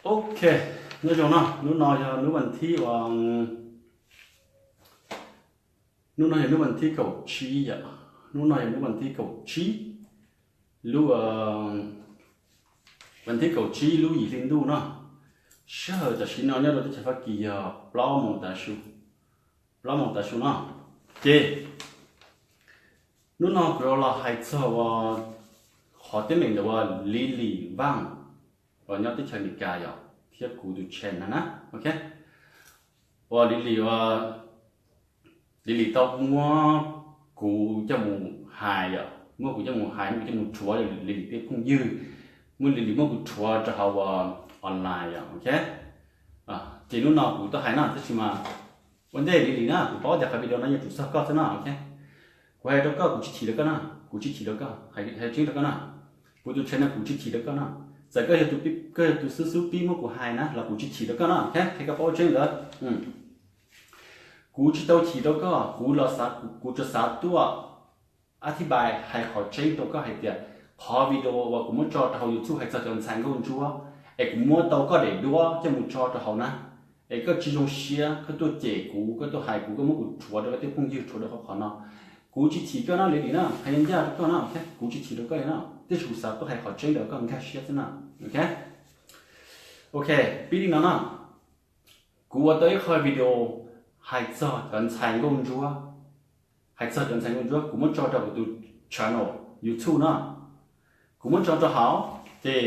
Ok, nyob zoo no, hnub no yog hnub vas thib uas, hnub no yog hnub vas thib kaum tsib yom, hnub no yog hnub vas thib kaum tsib, lub, vas thib kaum tsib lub yim hli ntuj no. Sij hawm tam sim no nyob rau teb chaws Fab Kis yog plaub moos tav su, plaub moos tav su no. Ces hnub no kuv yuav los hais txog uas qhov teeb meem ntawm uas Lily Vaj uas nyob teb chaws Amelikas yom, thiab kuv tus channel na, ok. Uas Lily, Lily tau muab kuv coj mus hais yom, muab kuv coj mus hais, muab kuv coj mus rhuav Lily tej phooj ywg, muab Lily, muab kuv rhuav rau hauv uas online yom, ok. Ces hnub no kuv tau hais no tab sis mas ua ntej Lily na, kuv paub tias qhov video no yuav tsum txog koj xwb no, ok. Kuv hais rau koj, kuv tsis chim rau koj na, kuv tsis chim rau koj, hais tseeb rau koj na. Kuv tus channel no kuv tsis chim rau koj na. Txawm koj yog tus xub xub pib muab kuv hais na los kuv tsis chim rau koj na, ok, qhia koj paub tseeb ntawd. Kuv tsis tau chim rau koj, kuv los, kuv tsuas xav tuaj a thib pais hais qhov tseeb rau koj hais tias qhov video uas kuv muab tso rau hauv YouTube hais txog cov ntxhais nkauj ntsuab, es kuv muab tau koj daim duab coj mus tso rau hauv na, es koj tsis zoo siab, koj tuaj cem kuv, koj tuaj hais kuv, koj muab kuv rhuav rau koj tej phooj ywg, rhuav rau qhov qhov no. Kuv tsis chim koj na Lily na, hais ncaj rau koj na, ok, kuv tsis chim rau koj li na, tiam sis kuv xav tuaj hais qhov tseeb rau koj nkag siab xwb na, ok. Ok, pib li no na. Kuv ua tau ib qho video hais txog cov ntxhais nkauj ntsuab, hais txog cov ntxhais nkauj ntsuab, kuv muab tso rau kuv tus channel YouTube na. Kuv muab tso rau hauv, ces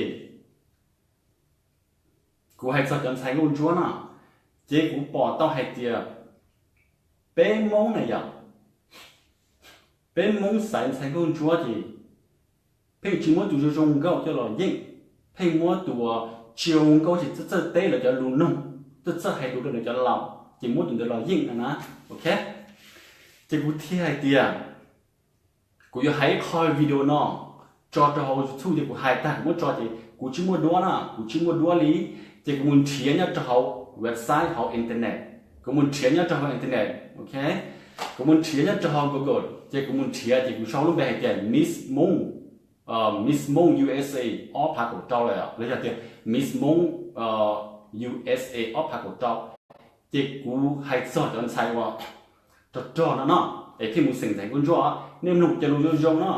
kuv hais txog cov ntxhais nkauj ntsuab na, ces kuv pom tau hais tias peb Hmoob na yom, peb Hmoob xaiv ntxhais nkauj ntsuab ces pheej tsis muab tus zoo zoo nkauj coj los yeej, pheej muab tus uas tsis zoo nkauj ces txawj txawj teb lawv cov lus noog, txawj txawj hais lus rau lawv cov laus, ces muab tus ntawd los yeej no na, ok. Ces kuv thiaj hais tias kuv yuav hais ib qho video no tso rau hauv YouTube, ces kuv hais tag kuv muab tso ces kuv tsis muaj duab na, kuv tsis muaj duab li. Ces kuv mus nrhiav nyob rau hauv website, hauv internet, kuv mus nrhiav nyob rau hauv internet, ok, kuv mus nrhiav nyob rau hauv Google, ces kuv mus nrhiav ces kuv sau lub npe hais tias Miss Hmoob, Miss Hmoob U S A ob phav kaum rau lawm los yog tias Miss Hmoob U S A ob phav kaum rau. Ces kuv hais txog cov ntxhais uas rog rog no no, es thiaj mus xeem ntxhais nkauj ntsuab, nej mloog cov lus zoo zoo no,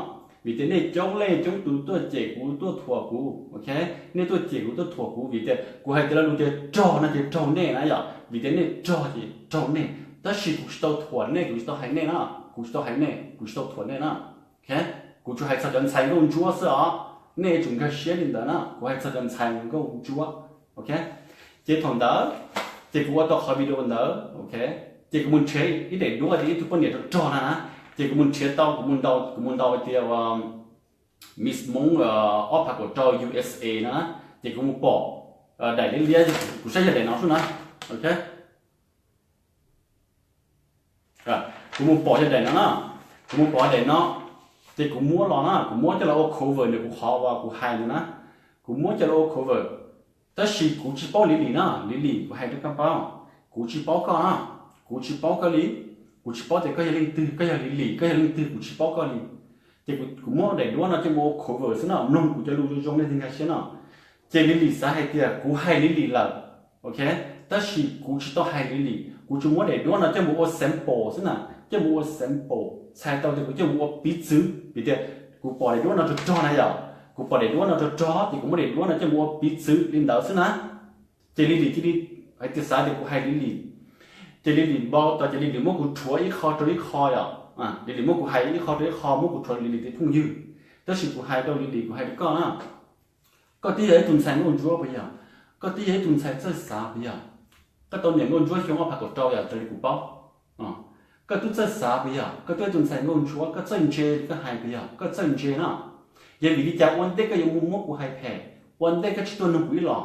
vim tias nej coob leej coob tus tuaj cem kuv tuaj thuam kuv, ok, nej tuaj cem kuv tuaj thuam kuv vim tias kuv hais tias lo lus tias rog no ces raug nej na yom, vim tias nej rog ces raug nej, tab sis kuv tsis tau thuam nej, kuv tsis tau hais nej na, kuv tsis tau hais nej, kuv tsis tau thuam nej na, ok, kuv tsuas hais txog cov ntxhais nkauj ntsuab xwb os, nej yuav tsum nkag siab li ntawd na, kuv hais txog cov ntxhais nkauj ntsuab, ok. Ces thaum ntawd, ces kuv ua tau qhov video ntawd, ok, ces kuv mus nrhiav ib daim duab tias ib tug poj niam rog rog na, ces kuv mus nrhiav tau, kuv mus ntaus, kuv mus ntaus tias Miss Hmoob ob phav kaum rau U S A na, ces kuv mus pom daim liab liab, kuv saib yog daim no xwb na, ok. Kuv mus pom yog daim no na, kuv mus pom daim no, ces kuv muab los na, kuv muab coj los ua cover ntawm kuv qhov uas kuv hais ntawd na, kuv muab coj los ua cover. Tab sis kuv tsis paub Lily na, Lily, kuv hais rau koj paub, kuv tsis paub koj na, kuv tsis paub koj li, kuv tsis paub tias koj yog leej twg, koj yog Lily, koj yog leej twg, kuv tsis paub koj li. Ces kuv muab daim duab no coj mus ua cover xwb no, mloog kuv cov lus zoo zoo nej thiaj nkag siab no. Ces Lily xav hais tias kuv hais Lily lawm, ok, tab sis kuv tsis tau hais Lily, kuv tsuas muab daim duab no coj mus ua sample xwb na, coj mus ua sample, txhais tau tias kuv coj mus ua piv txwv vim tias kuv pom daim duab no rog rog na yom, kuv pom daim duab no rog rog ces kuv muab daim duab no coj mus ua piv txwv li ntawd xwb na. Ces Lily cia li hais tias xav tias kuv hais Lily, ces Lily npau taws ces Lily muab kuv rhuav ib qho rau ib qho yom, Lily muab kuv hais ib qho rau ib qho, muab kuv rhuav Lily tej phooj ywg, tab sis kuv hais rau Lily, kuv hais rau koj na, koj twb yog ib tug ntxhais nkauj ntsuab puas yog? Koj twb yog ib tug ntxhais txawj xav puas yog? Koj tau niam nkauj ntsuab xyoo ob phav kaum rau yom, raws li kuv paub. Koj twb txawj xav puas yog? Koj twb yog ib tug ntxhais nkauj ntsuab, koj txawj ntse li koj hais puas yog? Koj txawj ntse na. Yog vim li cas ua ntej koj yuav mus muab kuv hais phem? Ua ntej koj tsis tuaj nug kuv ib los?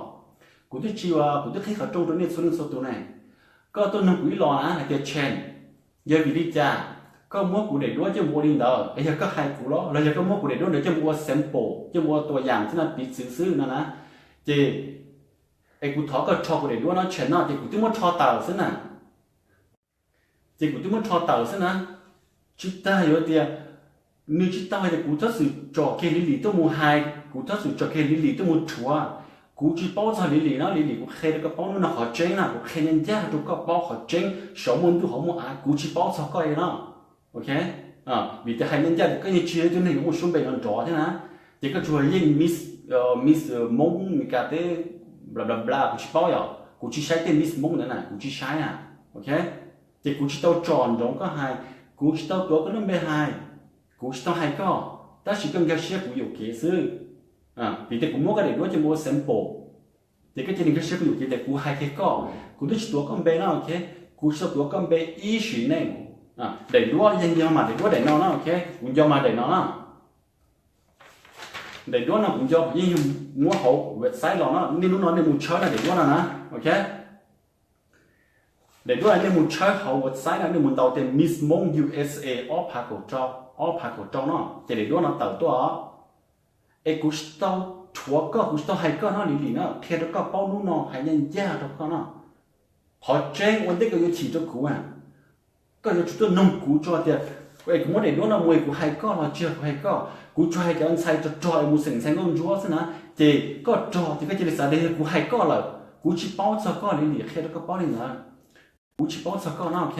Kuv twb tsis, kuv twb qhib qhov rooj rau nej txhua leej txhua tus ne. Koj tuaj nug kuv ib los na hais tias Chance, yog vim li cas koj muab kuv daim duab coj mus ua li ntawd? Es yog koj hais kuv los, los yog koj muab kuv daim duab ntawd coj mus ua sample, coj mus ua tua yam xwb na, piv txwv xwb no na? Ces es kuv thov koj rho kuv daim duab no Chance no, ces kuv twb muab rho tawm xwb na. Ces kuv twb muab rho tawm xwb na. Tsis tas yuav tias, nws tsis tau hais tias kuv txhob txwm tsom kiag Lily tuaj mus hais, kuv txhob txwm tsom kiag Lily tuaj mus rhuav. Kuv tsis paub txog Lily no, Lily, kuv qhia rau koj paub hnub no qhov tseeb na, kuv qhia ncaj ncaj rau koj paub qhov tseeb, saum muaj ntuj hauv muaj av, kuv tsis paub txog koj li no. Ok, vim tias hais ncaj ncaj tias koj yeej tsis yog ib tug neeg yuav muaj suab npe nrov nrov thiab na, ces koj tsuas yeej Miss, Miss Hmoob Meskas teb bla bla bla, kuv tsis paub yom, kuv tsis saib tej Miss Hmoob ntawd na, kuv tsis saib na. Ok, ces kuv tsis tau tsom ntsoov koj hais, kuv tsis tau tuav koj lub npe hais, kuv tsis tau hais koj, tab sis koj nkag siab kuv yuam kev xwb. Vim tias kuv muab koj daim duab coj mus ua sample, ces koj cia li nkag siab kuv yuam kev tias kuv hais kiag koj, kuv twb tsis tuav koj npe na. Ok, kuv tsis tau tuav koj npe ib sim neej. Daim duab yeej yog mas daim duab daim no na. Ok, kuv nco mas daim no na. Daim duab no kuv nco kuv yeej yog muab hauv website los no, nej hnub no nej mus tshawb na daim duab no na. Ok, daim duab no nej mus tshawb hauv website no, nej mus ntaus tias Miss Hmoob U S A ob phav kaum rau, ob phav kaum rau no ces daim duab no tawm tuaj. Es kuv tsis tau rhuav koj, kuv tsis tau hais koj no Lily no, qhia rau koj paub hnub no hais ncaj ncaj rau koj no. Qhov tseeb ua ntej koj yuav chim rau kuv, koj yuav tsum tuaj noog kuv tso tias, es kuv muab daim duab no mus es kuv hais koj los tsis yog kuv hais koj. Kuv tsuas hais cov ntxhais rog rog es mus xeem ntxhais nkauj ntsuab xwb na, ces koj rog ces koj cia li xav tias yog kuv hais koj lawm. Kuv tsis paub txog koj Lily, qhia rau koj paub li ntawd. Kuv tsis paub txog koj no. Ok,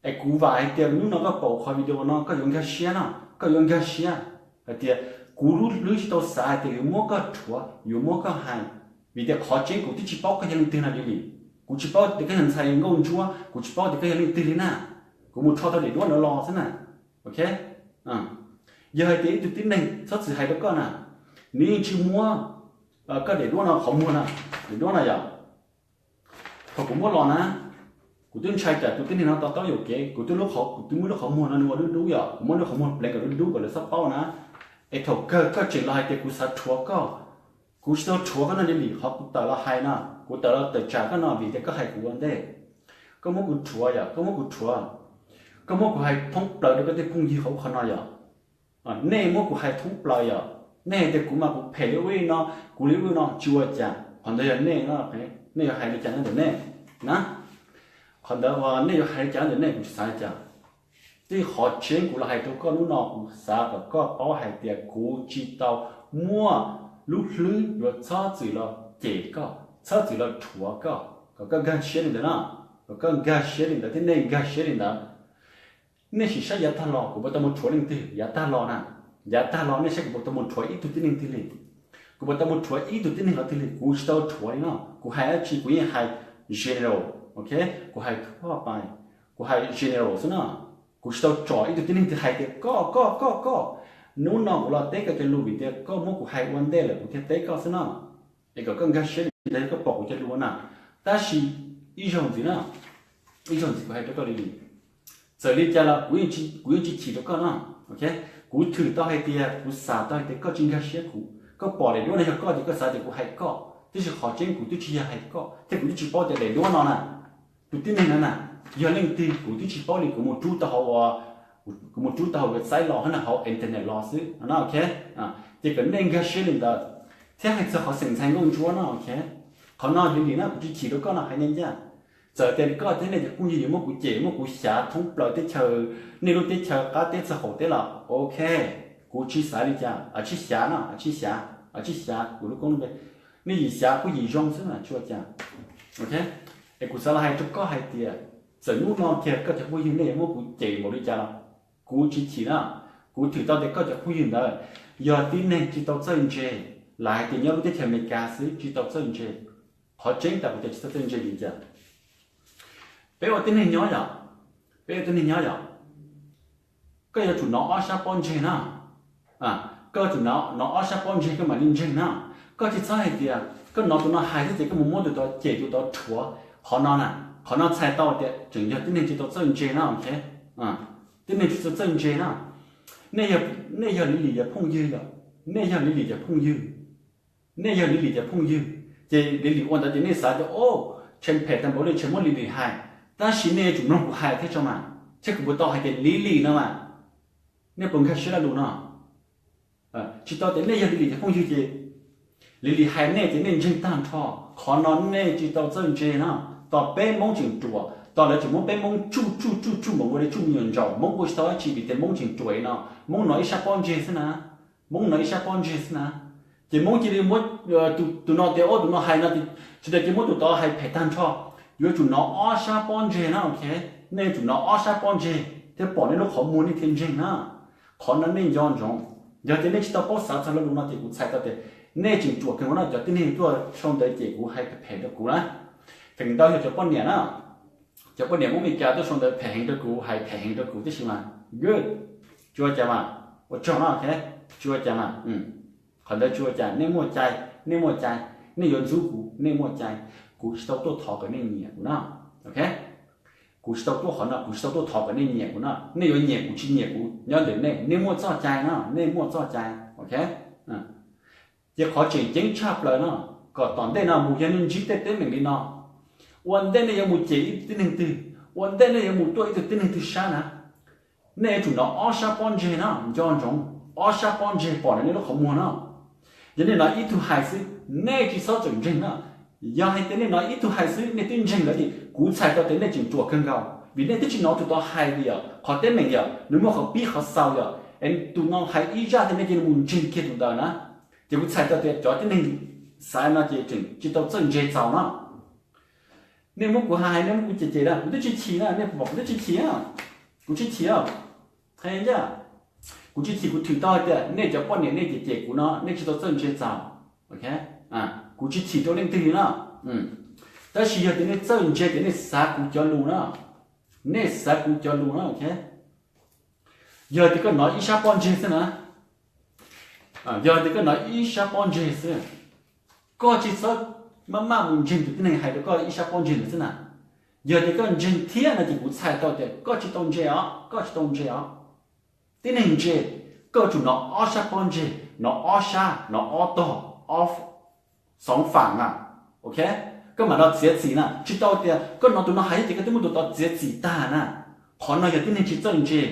es kuv vam hais tias hnub no koj pom qhov video no koj yuav nkag siab no, koj yuav nkag siab hais tias kuv lub hlwb tsis tau xav hais tias yuav muab koj rhuav, yuav muab koj hais, vim tias qhov tseeb kuv twb tsis paub koj yog leej twg na Lily. Kuv tsis paub tias koj yog ntxhais nkauj ntsuab, kuv tsis paub tias koj yog leej twg li na. Kuv mus rho tau daim duab ntawd los xwb na. Ok, yog hais tias ib tug tib neeg txhob txwm hais rau koj na, nws yeej tsis muab koj daim duab no qhov muag na, daim duab no yom. Thaum kuv muab los na, kuv twb ntshai tsam tus tib neeg no to taub yuam kev, kuv twb lub qhov, kuv twb muab lub qhov muag no nws ua dub dub yom, kuv muab lub qhov muag pleev kom dub dub kom lawv txhob paub na. Es thaum kawg koj tseem los hais tias kuv xav rhuav koj, kuv tsis tau rhuav koj no Lily, qhov kuv tawm los hais no, kuv tawm los tawm tsam koj no vim tias koj hais kuv ua ntej. Koj muab kuv rhuav yom, koj muab kuv rhuav, koj muab kuv hais thoob plaws rau koj tej phooj ywg hauv qhov no yom. Nej muab kuv hais thoob plaws yom, nej hais tias kuv mas kuv phem li ub li no, kuv li ub li no tsis ua cas, qhov ntawd yog nej, nej yuav hais li cas no ntawm nej na. Qhov ntawd uas nej yuav hais li cas no ntawm nej kuv tsis xav li cas. Tej qhov tseeb kuv los hais rau koj hnub no kuv xav kom koj paub hais tias kuv tsis tau muaj lub hlwb yuav txhob txwm los cem koj, txhob txwm los rhuav koj, kom koj nkag siab li ntawd na, kom koj nkag siab li ntawd thiab nej nkag siab li ntawd. Nej sim saib yav tag los kuv puas tau mus rhuav leej twg yav tag los na, yav tag los nej saib kuv puas tau mus rhuav ib tug tib neeg twg li, kuv puas tau mus rhuav ib tug tib neeg los twg li, kuv tsis tau rhuav li no, kuv hais dab tsi kuv yeej hais general, ok, kuv hais thoj pais, kuv hais general xwb no, kuv tsis tau tsom ib tug tib neeg twg hais tias koj koj koj koj, hnub no kuv los teb koj cov lus vim tias koj muab kuv hais ua ntej lawm kuv thiaj teb koj xwb no. Es kom koj nkag siab li ntawd koj pom kuv cov lus na. Tab sis ib zaug ntxiv na, ib zaug ntxiv kuv hais rau koj li, txawm li cas los kuv yeej tsis chim rau koj no. Ok, kuv thwm tau hais tias kuv xav tau hais tias koj tsis nkag siab kuv, koj pom daim duab no yog koj ces koj xav tias kuv hais koj, tab sis qhov tseeb kuv twb tsis yog hais koj thiab kuv twb tsis paub tias daim duab no na, tus tib neeg no na, yog leej twg kuv twb tsis paub li, kuv mus rub tau hauv, kuv mus rub tau hauv website los hauv internet los xwb no. Ok, ces kom nej nkag siab li ntawd thiab hais txog qhov xeem ntxhais nkauj ntsuab no. Ok, qhov no yog li no kuv tsis chim rau koj no hais ncaj ncaj. Txawm tias koj thiab nej cov phooj ywg yuav muab kuv cem muab kuv xyav thoob plaws teb chaws, nej lub teb chaws qab teb txog qaum teb los ok, kuv tsis xav li cas, tsis xyav no, tsis xyav, tsis xyav kuv lub koob lub npe, nej yim xyav kuj yim zoo xwb mas tsis ua cas. Ok, es kuv xav los hais rau koj hais tias txawm hnub no kiag koj cov phooj ywg nej yuav muab kuv cem npaum li cas los kuv tsis chim na. Kuv thwm tau tias koj cov phooj ywg ntawd yog tib neeg tsis tau txawj ntse, lam hais tias nyob lub teb chaws Amelikas xwb tsis tau txawj ntse. Qhov tseeb tas kuv tias tsis tau txawj ntse li cas? Peb ua tib neeg nyob yom, peb ua tib neeg nyob yom, koj yuav tsum hnov ob sab pob ntseg na. Koj yuav tsum hnov ob sab pob ntseg koj mam li ntseeg na. Koj tsis txhob hais tias koj hnov tus no hais thiab ces koj mus muab tus tod cem tus tod rhuav. Qhov no na, qhov no txhais tau tias tseem yog tib neeg tsis tau txawj ntse na. Ok, tib neeg tsis tau txawj ntse na. Nej yog Lily cov phooj ywg yom, nej yog Lily cov phooj ywg, nej yog Lily cov phooj ywg, ces Lily ua ntawd ces nej xav tias o, tshee phem tag npaum li tshee muab Lily hais, tab sis nej yuav tsum mloog kuv hais thiab tso mas, thiab kuv puas tau hais tias Lily no mas, nej puas nkag siab lo lus no? Tsis tau tias nej yog Lily cov phooj ywg ces Lily hais nej ces nej ntseeg tag nrho. Qhov no nej tsis tau txawj ntse na. Tos peb Hmoob tseem ruam, tos lawv tseem muab peb Hmoob tsuj tsuj tsuj tsuj npaum nkaus li tsuj me nyuam ntsaum, Hmoob ua tsis tau dab tsi vim tias Hmoob tseem ruam li no. Hmoob hnov ib sab pob ntseg xwb na, Hmoob hnov ib sab pob ntseg xwb na. Ces Hmoob cia li muab tus no tias, o, tus no hais no, tsis tas ces muab tus tod hais phem tag nrho. Yuav tsum hnov ob sab pob ntseg na, ok. Nej yuav tsum hnov ob sab pob ntseg thiab pom nej lub qhov muag nej thiaj ntseeg na. Qhov no nej nco ntsoov. Yog tias nej tsis tau paub xav txog lo lus no ces kuv txhais tau tias nej tseem ruam kawg nkaus na, cov tib neeg tuaj sau ntawv ces kuv hais phem rau kuv na. Feem ntau yog cov poj niam na, cov poj niam Hmoob Meskas tuaj sau ntawv phem heev rau kuv, hais phem heev rau kuv tib si mas, good, tsis ua cas mas, ua tsaug na, ok, tsis ua cas mas. Qhov ntawd tsis ua cas, nej muaj cai, nej muaj cai, nej yuav ntxub kuv, nej muaj cai. Kuv tsis tau tuaj thov kom nej nyiam kuv na, ok. Kuv tsis tau tuaj qhov no, kuv tsis tau tuaj thov kom nej nyiam kuv na. Nej yuav nyiam kuv tsis nyiam kuv nyob ntawm nej, nej muaj txoj cai na, nej muaj txoj cai, ok. Ces qhov tseem ceeb tshaj plaws no, kom tom ntej no mus yog nej ntsib tej teeb meem li no, ua ntej nej yuav mus cem ib tug tib neeg twg, ua ntej nej yuav mus tuaj ib tug tib neeg twg sab na, nej yuav tsum hnov ob sab pob ntseg na, nco ntsoov, ob sab pob ntseg pom ntawm nej lub qhov muag no. Yog nej hnov ib tug hais xwb, nej tsis txhob txawm ntseeg na. Yog hais tias nej hnov ib tug hais xwb nej twb ntseeg lawm ces kuv txhais tau tias nej tseem ruam kawg nkaus, vim nej twb tsis hnov tus tod hais li yom, qhov teeb meem yom, nws muaj qhov pib qhov xaus yom, es tus no hais ib zaj tias nej cia li mus ntseeg kiag tus ntawd na. Ces kuv txhais tau tias cov tib neeg xaiv no ces tseem tsis tau txawj ntse txaus na. Nej muab kuv hais, nej muab kuv cem cem na, kuv twb tsis chim na, nej pom kuv twb tsis chim, kuv tsis chim, qhia ncaj, kuv tsis chim, kuv thwm tau hais tias nej cov poj niam nej cem cem kuv no nej tsis tau txawj ntse txaus, ok. Kuv tsis chim rau leej twg li na. Tab sis yog tias nej txawj ntse ces nej xav kuv cov lus na, nej xav kuv cov lus na, ok. Yog tias koj hnov ib sab pob ntseg xwb na, yog tias koj hnov ib sab pob ntseg xwb, koj tsis txhob maj maj mus ntseeg tus tib neeg hais rau koj ib sab pob ntseg ntawd xwb na. Yog tias koj ntseeg thiab no ces kuv txhais tau tias koj tsis tau ntse os, koj tsis tau ntse os. Tib neeg ntse, koj yuav tsum hnov ob sab pob ntseg, hnov ob sab, hnov ob tog, ob xoov fam na, ok. Koj mam los txiav txim na, tsis tau tias koj hnov tus no hais ces koj twb muab tus tod txiav txim tag na. Qhov no yog tib neeg tsis txawj ntse,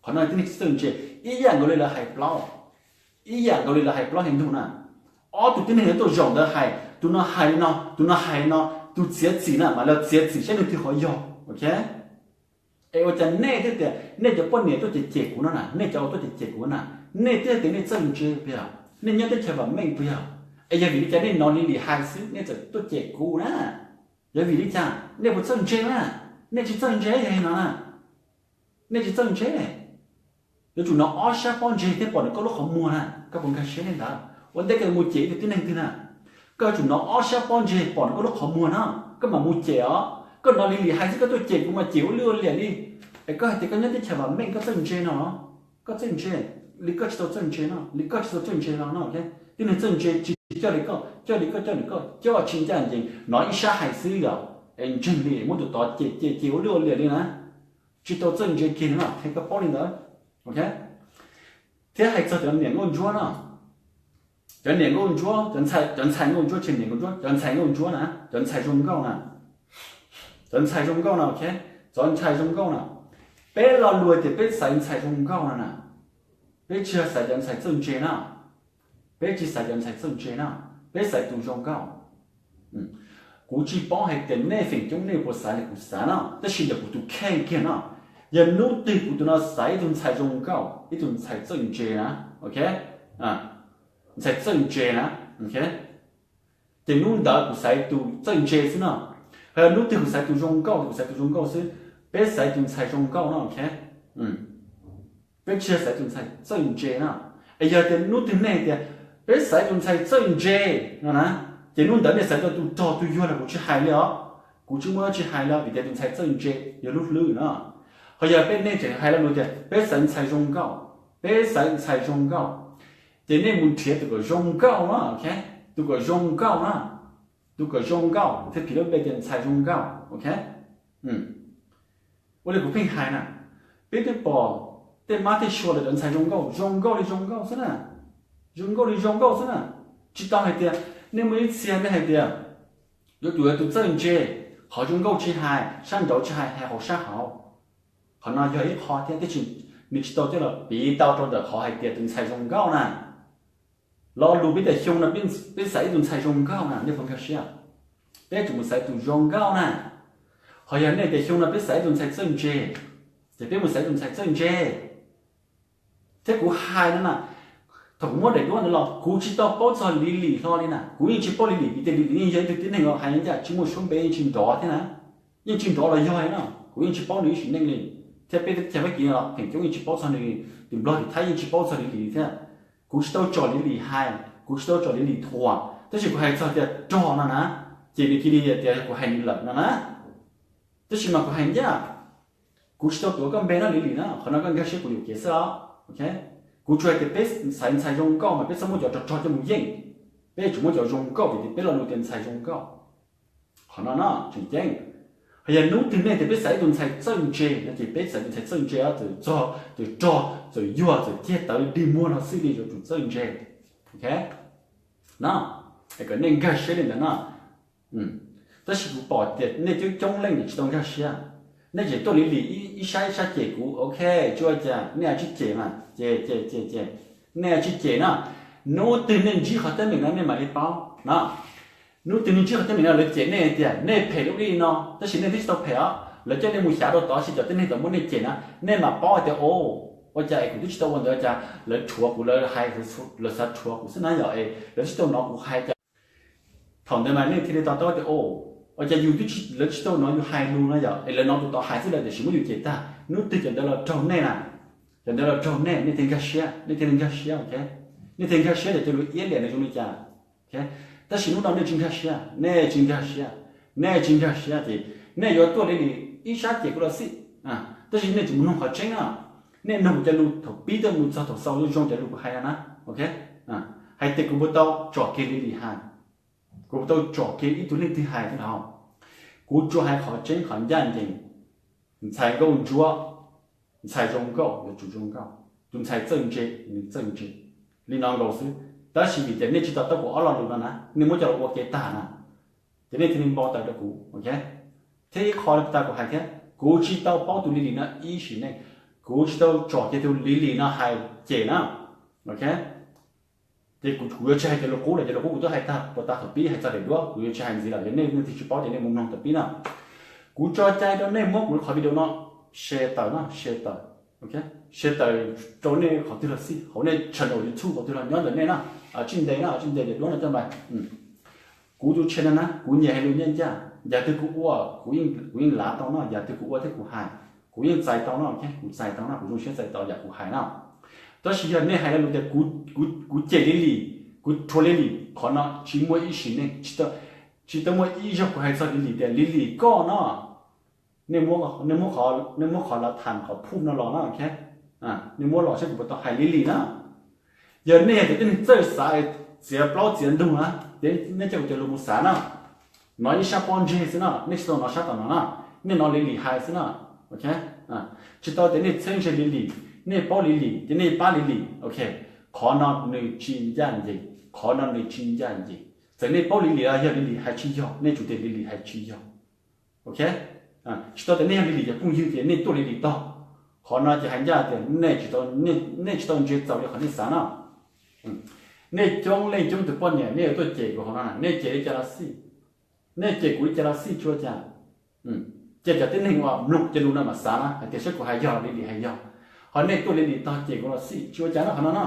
qhov no yog tib neeg tsis txawj ntse. Ib yam nkaus li lawv hais plaub, ib yam nkaus li lawv hais plaub hais ntug na. Ob tug tib neeg tuaj zaum ntawd hais, tus no hais li no, tus no hais li no, tus txiav txim na, mam los txiav txim saib leej twg qhov yog, ok. Es ua cas nej thiaj tias nej cov poj niam tuaj cem cem kuv no na, nej cov uas tuaj cem cem kuv na, nej thiaj tias nej txawj ntse puas yog? Nej nyob teb chaws vam meej puas yog? Es yog vim li cas nej hnov Lis Lis hais xwb nej txawm tuaj cem kuv na? Yog vim li cas nej puas txawj ntse na? Nej tsis txawj ntse yog li no na, nej tsis txawj ntse. Yuav tsum hnov ob sab pob ntseg thiaj pom ntawm koj lub qhov muag na, koj puas nkag siab li ntawd? Ua ntej koj mus cem ib tug tib neeg twg na, koj yuav tsum hnov ob sab pob ntseg pom ntawm koj lub qhov muag na, koj mam mus cem os. Koj hnov Lis Lis hais xwb koj tuaj cem kuv mas cem ua lwj ua liam li. Es koj hais tias koj nyob teb chaws vam meej koj txawj ntse no los? Koj txawj ntse li, koj tsis tau txawj ntse no li, koj tsis tau txawj ntse no no. Tib neeg txawj ntse tsis coj li koj, coj li koj, coj li koj, coj tsis ncaj ncees, hnov ib sab hais xwb yom, es ntseeg li muab tus tod cem cem cem ua lwj ua liam li na. Tsis tau txawj ntse kiag no, qhia koj paub li ntawd, ok. Thiab hais txog cov niam nkauj ntsuab no, cov niam nkauj ntsuab, cov ntxhais nkauj ntsuab, tsis niam nkauj ntsuab, cov ntxhais nkauj ntsuab na, cov ntxhais zoo nkauj na, cov ntxhais zoo nkauj no, ok, cov ntxhais zoo nkauj no, peb lo lus tias peb xaiv ntxhais zoo nkauj no na, peb tsis yog xaiv cov ntxhais txawj ntse na, peb tsis xaiv cov ntxhais txawj ntse na, peb xaiv tus zoo nkauj. Kuv tsis paub hais tias nej feem coob nej puas xav li kuv xav no, tab sis ntawm kuv tus kheej kiag no, yog hnub twg kuv tus no xaiv ib tug ntxhais zoo nkauj, ib tug ntxhais txawj ntse na, ok, ntxhais txawj ntse na, ok, ces hnub ntawd kuv xaiv tus txawj ntse xwb no. Ho yog hnub twg kuv xaiv tus zoo nkauj, kuv xaiv tus zoo nkauj xwb, peb xaiv tus ntxhais zoo nkauj no, ok. Peb tsis yog xaiv tus ntxhais txawj ntse na. Es yog tias hnub twg nej tias peb xaiv tus ntxhais txawj ntse no na, ces hnub ntawd nej xaiv tau tus rog tus yuag los kuv tsis hais li os. Kuv tsis muaj dab tsi hais li os, vim tias tus ntxhais txawj ntse yog lub hlwb no. Ho yog peb, nej tseem hais lo lus tias peb xaiv ntxhais zoo nkauj, peb xaiv ntxhais zoo nkauj, ces nej mus nrhiav tus kom zoo nkauj na, ok, tus kom zoo nkauj na, tus kom zoo nkauj thiaj phim lub npe tias ntxhais zoo nkauj, ok. Ua li kuv pheej hais na, peb twb pom tej mab tej sua lawv cov ntxhais zoo nkauj, zoo nkauj li zoo nkauj xwb na, zoo nkauj li zoo nkauj xwb na. Tsis tau hais tias, nej muaj ib txhia nej hais tias yuav tsum yog tus txawj ntse, qhov zoo nkauj tsis hais, sab nraud tsis hais, hais hauv sab hauv. Qhov no yog ib qho thiab, tiam sis nws tsis tau coj los piv tau rau ntawm qhov hais tias tus ntxhais zoo nkauj na. Lo lus peb tias xyoo no peb xaiv ib tug ntxhais zoo nkauj na, nej puas nkag siab? Peb yuav tsum mus xaiv tus zoo nkauj na. Ho yog nej tias xyoo no peb xaiv ib tug ntxhais txawj ntse, ces peb mus xaiv tus ntxhais txawj ntse. Thiab kuv hais no na, Thaum kuv muab daim duab ntawd los kuv tsis tau paub txog Lily hlo li na, kuv yeej tsis paub Lily vim tias Lily yeej yog ib tug tib neeg uas hais ncaj tsis muaj suab npe, yeej tsis nrov thiab na, yeej tsis nrov los yog na, kuv yeej tsis paub nws ib sim neej li, thiab peb teb chaws Fab Kis los pheem coob yeej tsis paub txog nws, tus Nplog tus Thaib yeej tsis paub txog Lily thiab. Kuv tsis tau tsom Lily hais, kuv tsis tau tsom Lily thuam, tab sis kuv hais txog tias rog no na, ces nws cia li tias kuv hais nws lawm no na. Tab sis mas kuv hais ncaj, kuv tsis tau tuav koj npe no Lily na, qhov no koj nkag siab kuv yuam kev xwb os. Kuv tsuas hais tias peb ntxhais ntxhais zoo nkauj mas peb txhob muab cov rog rog coj mus yeej, peb yuav tsum muab cov zoo nkauj vim tias peb lo lus tias ntxhais zoo nkauj. Qhov no no tseem ceeb. Ho yog hnub twg nej tias peb xav ib tug ntxhais txawj ntse no ces peb xav tus ntxhais txawj ntse, txawm rog, txawm rog, txawm yuag, txawm ceg tawv dig muag los xij li yuav tsum txawj ntse. Ok, no, es kom nej nkag siab li ntawd no. Tab sis kuv pom tias nej coob coob leej tsis tau nkag siab, nej tseem tuaj Lily ib sab ib sab cem kuv. Ok, tsis ua cas, nej ua tsij cem mas ces ces ces ces, nej ua tsij cem na. Hnub twg nej ntsib qhov teeb meem no nej mam li paub no. Hnub twg nej ntsib qhov teeb meem no lawv cem nej tias nej phem lub li no, tab sis nej twb tsis tau phem os, lawv coj nej mus xyav rau tod, tab sis cov tib neeg tau muab nej cem na, nej mam paub hais tias o, ua cas es kuv twb tsis tau ua ntawd cas lawv rhuav kuv, lawv hais, lawv xav rhuav kuv xwb na yom, es lawv twb tsis tau hnov kuv hais cas. Thaum ntawd mas nej thiaj li to taub tias o, ua cas yus twb, lawv tsis tau hnov yus hais lus no yom, es lawv hnov tus tod hais xwb lawv tiam sis muab yus cem tag. Hnub twg cov ntawd los raug nej na, cov ntawd los raug nej, nej thiaj nkag siab, nej thiaj li nkag siab, ok. Nej thiaj nkag siab tias cov lus iab liam ntawd zoo li cas. Tab sis hnub no nej tsis nkag siab, nej tsis nkag siab, nej tsis nkag siab ces nej yuav tuaj Lily ib sab cem kuv los xij, tab sis nej tsis mus noog qhov tseeb na. Nej noog kuv cov lus thaum pib tuaj mus txog thaum xaus zoo zoo cov lus kuv hais no na, ok. Hais tias kuv puas tau tsom kiag Lily hais, kuv puas tau tsom kiag ib tug leej twg hais thiab los? Kuv tsuas hais qhov tseeb qhov ncaj ncees. Ntxhais nkauj ntsuab, ntxhais zoo nkauj yuav tsum zoo nkauj, tus ntxhais txawj ntse, nws txawj ntse, li no nkaus xwb. Tab sis vim tias nej tsis to taub kuv ob lo lus no na, nej muab coj los ua ke tag na, ces nej thiaj li npau taws rau kuv, ok. Thiab ib qho tas kuv hais thiab, kuv tsis tau paub tus Lily no ib sim neej, kuv tsis tau tsom kiag tus Lily no hais cem na, ok. Ces kuv, kuv yuav tsis hais cov lus qub lawm, cov lus qub kuv twb hais tag puas tas thaum pib hais txog daim duab, kuv yuav tsis hais ntxiv lawm, yog nej leej twg tsis paub ces nej mus mloog thaum pib na. Kuv tso cai rau nej muab kuv qhov video no share tawm na, share tawm, ok, share tawm rau nej qhov twg los xij, hauv nej channel YouTube qhov twg los nyob ntawm nej na, tsij ntes na, tsij ntes daim duab no coj mus. Kuv tus channel na kuv nyiam hais lus ncaj ncaj, yam twg kuv ua, kuv yeej lav tau no, yam twg kuv ua thiab kuv hais, kuv yeej txais tau no, kuv txais tau no, kuv zoo siab txais tau yam kuv hais na. Tab sis yog nej hais lo lus tias kuv cem Lily, kuv rhuav Lily, qhov no tsis muaj ib sim neej, tsis tau muaj ib zaug kuv hais txog Lily tias Lily koj no, nej muab qhov lav tham qhov proof no los na, ok, nej muab los saib kuv puas tau hais Lily na. Yog nej yog cov tib neeg txawj xav, txiav plaub txiav ntug na, ces nej coj kuv cov lus mus xav na. Hnov ib sab pob ntseg xwb na, nej tsis tau hnov sab tom no na, nej hnov Lily hais xwb na, ok. Tsis tau tias nej txheeb ze Lily, nej paub Lily ces nej pab Lily, ok. Qhov no nws tsis ncaj ncees, qhov no nws tsis ncaj ncees. Txawm nej paub Lily los yog Lily hais tsis yog, nej tsum tias Lily hais tsis yog, ok. Tsis tau tias nej yog Lily cov phooj ywg ces nej tuaj Lily tog. Qhov no ces hais ncaj tias nej tsis tau ntse txaus li qhov nej xav na. Nej coob leej coob tus poj niam nej yuav tuaj cem kuv hauv no na, nej cem li cas los xij, nej cem kuv li cas los xij tsis ua cas. Ces cov tib neeg uas mloog cov lus no mas xav na hais tias saib kuv hais yog los Lily hais yog, ho nej tuaj Lily tog cem kuv los xij tsis ua cas na qhov no na.